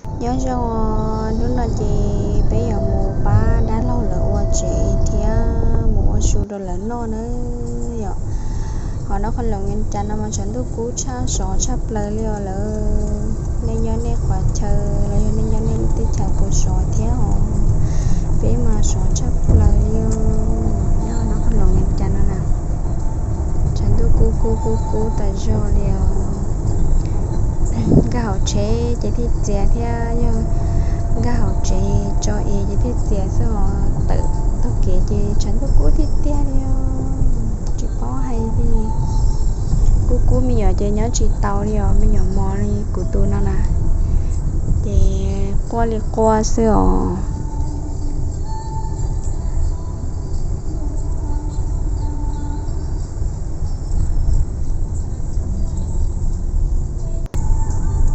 Nyob zoo, hnub no ces peb yuav mus pab dab laug lawv ua tsev thiab mus ua su rau lawv noj nawb yom. Ho no qhov loos cas no mas tshav ntuj kub tshaj sov tshaj plaws li os lawm. Nej nyob nej qhov chaw los yog nej nyob nej lub teb chaws puas sov thiab os? Peb mas sov tshaj plaws li os. Nyob no qhov loos cas no na, tshav ntuj kub kub kub kub tas zog li os. Nkag hauv tsheb ces thiaj txias thiab, yog nkag hauv tsev tso es ces thiaj txias xwb os. Tawm taug kev ces tshav ntuj kub tiag tiag li os. Tsis paub hais li, kub kub me nyuam ces nyob tsis tau li os, me nyuam mos li kuv tus no na, ces quaj li quaj xwb os.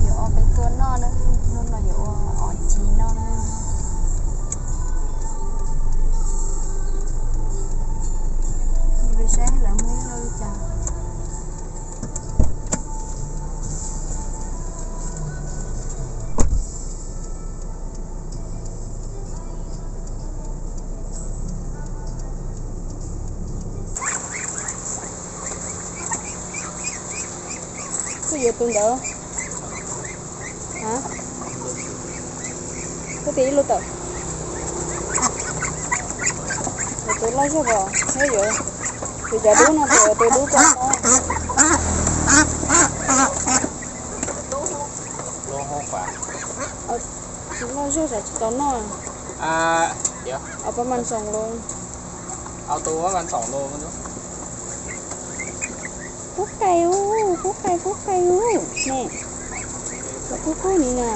Yuav ua peb tuaj noj na, hnub no yuav ua os ci noj na. Peb saib lawv muaj ib lo li cas. Koj yuav tus ntawd? A, koj tias ib lub tawm. Yuav tus loj zog os, neb yuav, yuav cov dub no, tus dub ko. Tus loj zog tsam tsis tau noj. Au pab mas ntsoos los. Kub qai ub, kub qai kub qai ub ne. Kub kub ni na.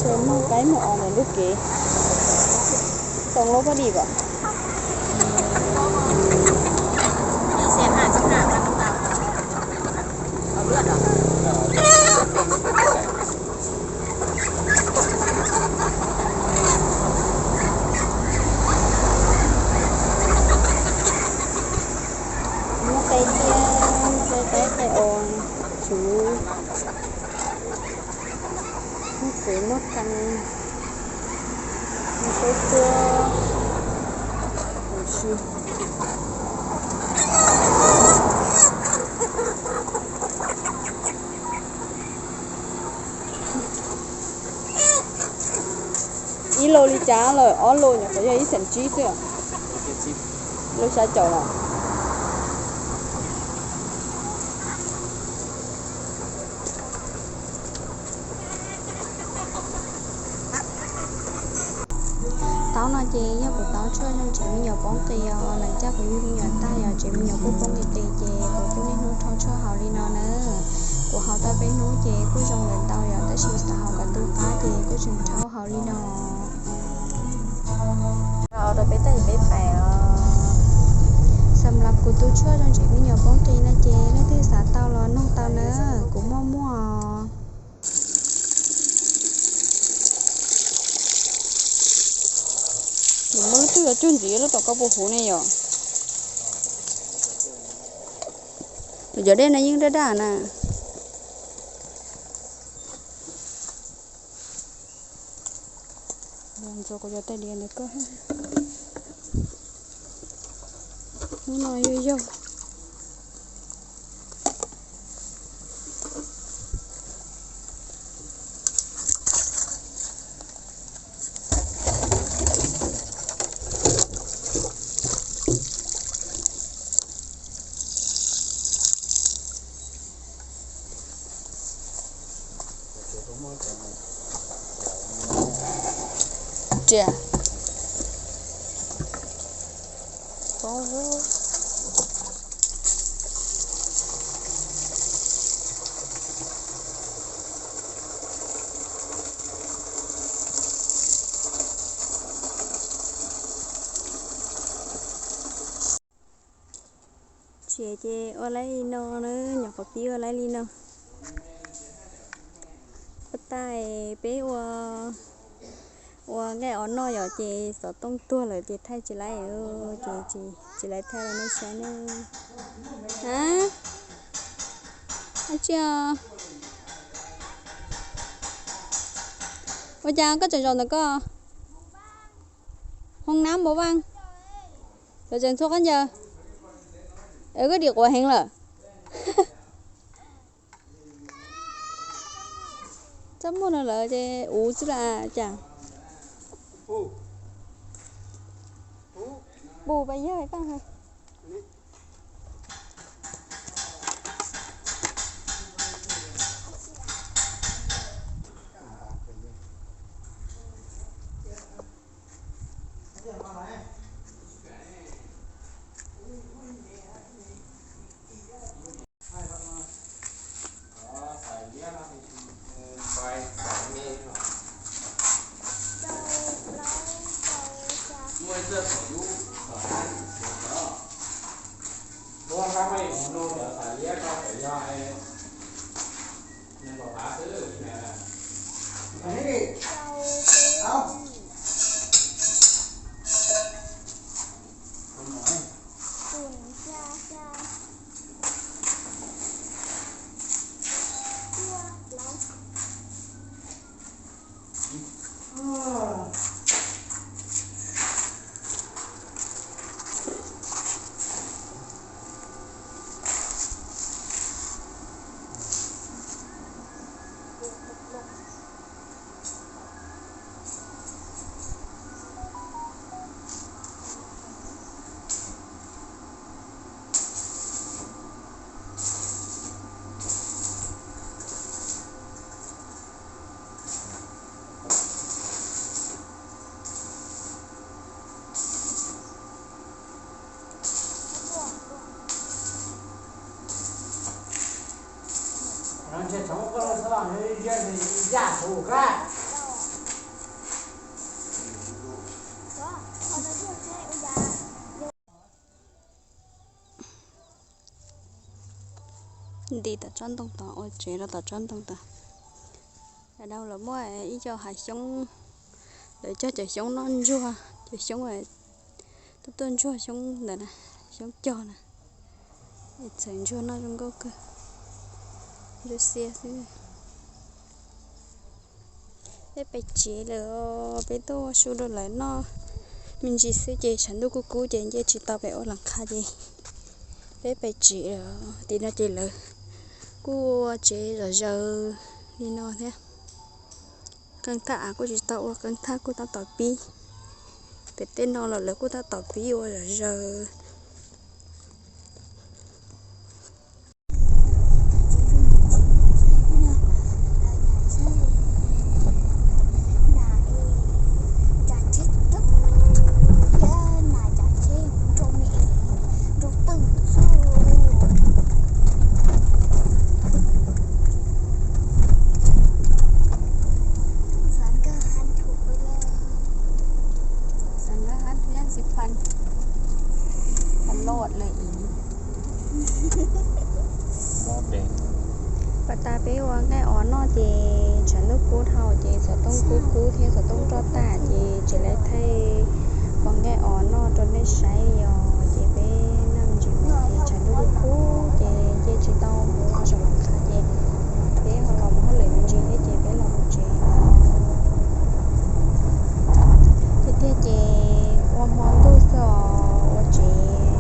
Ces muaj qaib muaj os ntawm lub kev, tau lub pab dim kom. Muab qe thiab, muab qe qaib qe os, tshuv, muab kuv muab qee, muab teb tuab, kuv si. Ib lo li cas lawm, ob lo nyuam qhuav yog ib xees tsib xwb. Lo xya caum los. Taub no ces yog kuv taub tshuaj zoo tsev me nyuam poob qis os, lawv coj kuv yug me nyuam tag yog tsev me nyuam kuj poob qis qis ces kuv kuj niaj hnub rho tshuaj haus li no na. Kuv haus tau peb hnub ces kuj zoo lawm ntau yom, tab sis xav haus kom tu qab ces kuj tseem rhaub haus li no. Rau peb tag peb pais os. Xam lab kuv tus tshuaj zoo tsev me nyuam poob qis no ces leej twg xav tau los noog tau na, kuv muaj muag. Nws muaj lub twg yuav cuag ntxiv lub tom koj puas huv ne yom? Cov dej no yeej daj daj na. Ntxuav kuv cov tais diav ntawd koj. Hnub no yog yog. Tsiaj. Tsis Ces ua laib li no na, nyuam qhuav pib ua laib li no. Ua tas peb ua, ua nqaij os noj yom, ces xov tooj tuag lawm ces thaij tsis laib, ces tsis laib thaij rau nej saib ne. A, tsis, ua cas koj tseem zaum ntawm koj? Hoob nab npau vaj, lawv tseem txhua khaub ncaws. Koj dim quav heev lawm. Txaj muag no lawm ces uv xwb las cas. Pum pas yog tas. Nti tom tsob ntoo tod, ua tsev rau tom tsob ntoo tod. Sawv daws los muaj ib co hav xyoob, lawv cog cov xyoob noj ntsuag, cov xyoob tuaj tuaj ntsuag xyoob ntawd na, xyoob cog na. Txawm ntsuag noj zoo nkauj kawg, ntsuag xiab xwb. Peb pais tsev lawm, peb tuaj ua su rau lawv noj me ntsis xwb ces tshav ntuj kub kub ces nce tsis tau pem ua las qha ces peb pais tsev lawm. Tim no ces lawv kuj ua tsev zom zaws li no thiab. Qee thaj av kuj tsis tau ua, qee thaj kuj tab tom pib. Pem tej no los lawv kuj tab tom pib ua zom zaws. Pas tas peb ua nqaij os noj ces tshav ntuj kub dhau ces xov tooj kub kub thiab xov tooj roj tag ces tsis lawv thaij ua nqaij os noj rau nej saib li os. Ces peb noj me ntsis mus ces tshav ntuj kub kub ces nce tsis tau mus saum las qha ces peb ho los mus hauj lwm me ntsis thiab ces peb los mus tsev. Tiag tiag ces ua hmo ntuj xwb os, ua tsev.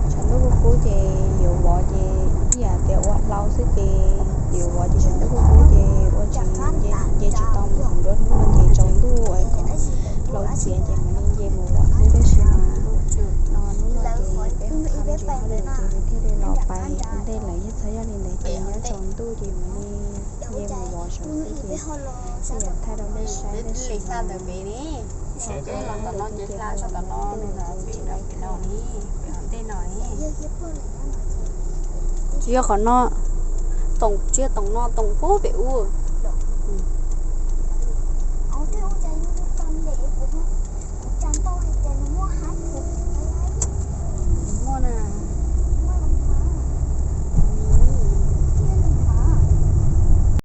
Tshav ntuj kub kub ces yuav vov ces ib yam tias ua hlau xwb ces yuav vov ces tshav ntuj kub kub ces ua tsev, nce tsis tau mus hauv nruab hnub no ces tsaus ntuj es kom hlau txias ces mam li nce mus vov xwb. Tab sis mas no hnub no ces peb ho qha me ntsis hauj lwm ces peb thiaj li los pais ua ntej lawm. Yog txog yog li ntawd ces nyob tsaus ntuj ces mam li nce mus vov saum xwb ces tsis yog thaij rau nej saib tab sis mas peb los tom no ces hla saum tom no ces tsis lawv thaij. Tsis yog qhov no, toom tsis yog toom no, toom pub pem ub.